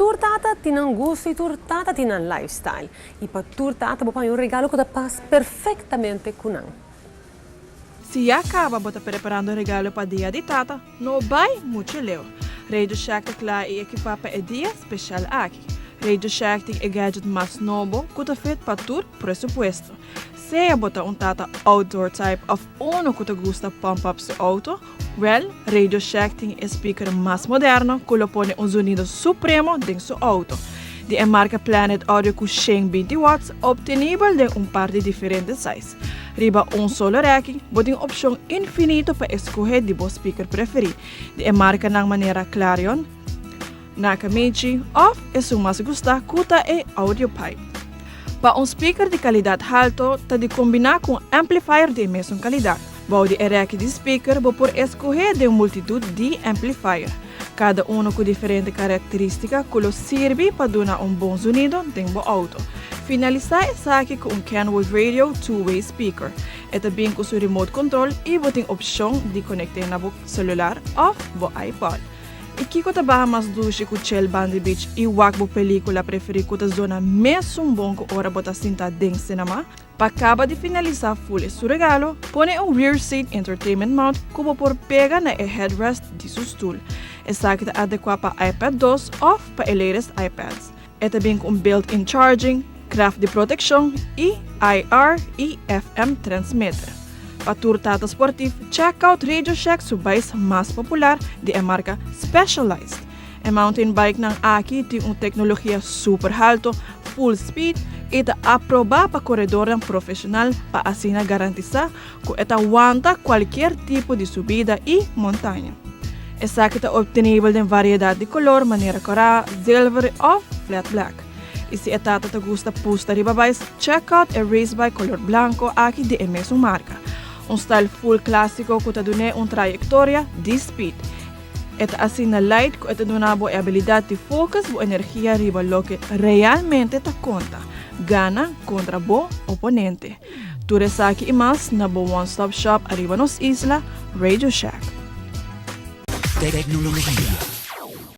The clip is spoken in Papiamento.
Tur tata tin nan gusto y tur tata tin nan lifestyle. Y pa tur tata bo paña un regalo cu ta pas perfectamente cu nan. Si ya caba bo ta preparando regalo pa Dia di Tata, no bay mucho leu. Radio Shack ta cla y equipa pa e dia special aki. Radio Shack tin e gadget mas nobo cu ta fit pa tur presupuesto. Sea bo ta un tata outdoor type of uno cu ta gusta pump up su auto, Wel, Radio Shack tin e speaker mas moderno cu lo pone un zonido supremo den su auto. Di e marca Planet Audio cu 120 watts, obtenibel den un par di diferente size. Riba un solo reki, bo tin opcion infinito pa escoge di bo speaker preferi, di e marcanan manera Clarion, Nakamichi of esun mas gusta cu ta e AudioPipe. Pa un speaker di calidad halto ta di combina cu un amplifier di e mesun calidad. Bou di e reki di speaker bo por escoge den un multitud di amplifier, cada uno cu diferente caracteristica cu lo sirbi pa duna un bon zonido den bo auto. Finalisa esaki cu un Kenwood Radio two-way speaker. E ta bin cu su remote control y bo tin opcion di conecte na bo celular of bo iPod. I kiko ta baha mas dushi ku chill bandi beach i wak bo pelikula preferí ku ta zona mesun bon ku ora bo ta sinta den sinema? Pa kaba di finalisá ful e su regalo, pone un rear seat entertainment mount ku bo por pega na e headrest di su stul. Esaki ta adekuá pa iPad 2 òf pa e latest iPads. E ta bin ku un built-in charging, kraft di protekshon i IR i FM transmitter. Pa tur tata sportif, check out Radio Shack su bais mas popular di e marka Specialized. E mountain bikenan aki tin un teknologia super halto, full speed i ta aprobá pa koredornan profeshonal pa asina garantisá ku e ta wanta kualkier tipo di subida i montaña. Esaki ta obtenibel den variedat di kolor manera kòrá, zilver òf flat black. I si e tata ta gusta pusta riba bais, check out e race bike kolor blanko aki di e mesun marka. Un style full klásiko ku ta dun'é un trayektoria di speed. E ta asina light ku e ta duna bo e abilidat di focus bo energia riba loke realmente ta konta, gana kontra bo oponente. Tur esaki i mas na bo one stop shop ariba nos isla, Radio Shack. Tecnologia.